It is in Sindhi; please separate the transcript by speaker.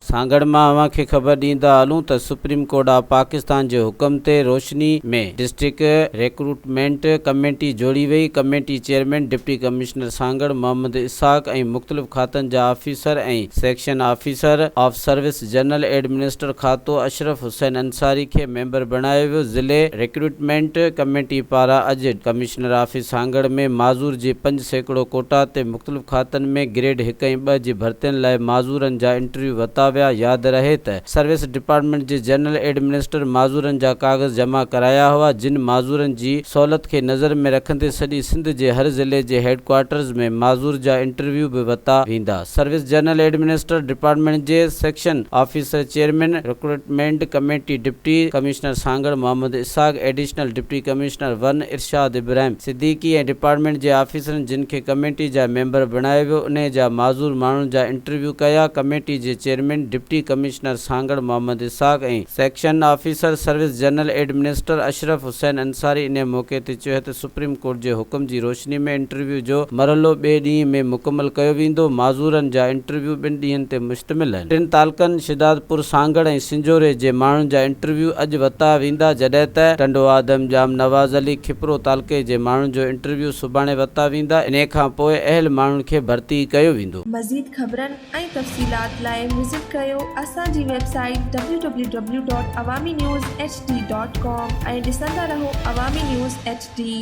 Speaker 1: سانگهڙ مان اوهان کي خبر ڏيندا هلون ته سپريم ڪورٽ آف پاڪستان جي حڪم تي روشني ۾ ڊسٽرڪٽ ريڪروٽمينٽ ڪميٽي جوڙي وئي، committee chairman deputy commissioner Sanghar Muhammad Ishaq ۽ مختلف کاتن جا officer ۽ section officer of service general administrator کاتو اشرف حسين انصاري کي ميمبر بڻايو ويو، ضلعي ريڪروٽمينٽ ڪميٽي پاران اڄ ڪمشنر آفيس سانگهڙ ۾ معذور جي 5% ڪوٽا تي مختلف کاتن ۾ گريڊ هڪ ۽ ٻه جي ڀرتين لاء معذورن جا انٽرويو ورتا ويا، ياد رهي ته سروس ڊپارٽمينٽ جي جنرل ايڊمنسٽر معذورن جا ڪاغذ جمع ڪرايا هئا، جن معذورن جي سهولت کي نظر ۾ رکندي سڄي سنڌ جي هر ضلعي جي هيڊڪوارٽرز ۾ معذور جا انٽرويو به ورتا ويندا، سروس جنرل ايڊمنسٽر ڊپارٽمينٽ جي section officer chairman recruitment committee deputy commissioner Sanghar Muhammad Ishaq, additional deputy commissioner one Irshad Ibrahim Siddiqui ۽ department جي آفيسرن جن کي ڪميٽي جا ميمبر بڻايو ويو انهي جا معذور ماڻهن جا انٽرويو ڪيا ڪميٽي جي chairman deputy commissioner Sanghar Muhammad Ishaq ۽ section officer service general administrator Ashraf Hussain Ansari انهي موقعي تي چيو ته سپريم ڪورٽ جي حڪم جي روشني ۾ انٽرويو جو مرحلو ٻئي ڏينهن ۾ مڪمل ڪيو ويندو معذورن جا انٽرويو ٻن ڏينهن تي مشتمل آهن ٽن تعلقن شھدادپور، سانگهڙ ۽ سنجهوري جي ماڻهن جا انٽرويو اڄ ورتا ويندا جڏهن ته ٽنڊوآدم، ڄام نواز علي، کپرو تعلقي جي ماڻهن جو انٽرويو سڀاڻي ورتا ويندا انهي کان پوء اهل ماڻهن کي ڀرتي ڪيو ويندو.
Speaker 2: مزيد خبرن ۽ تفصيلات لاء وزٽ ڪريو اسان جي website W W W dot Awami news H D dot com ۽ ڏسندا رهو عوامي نيوز ايڇ ڊي.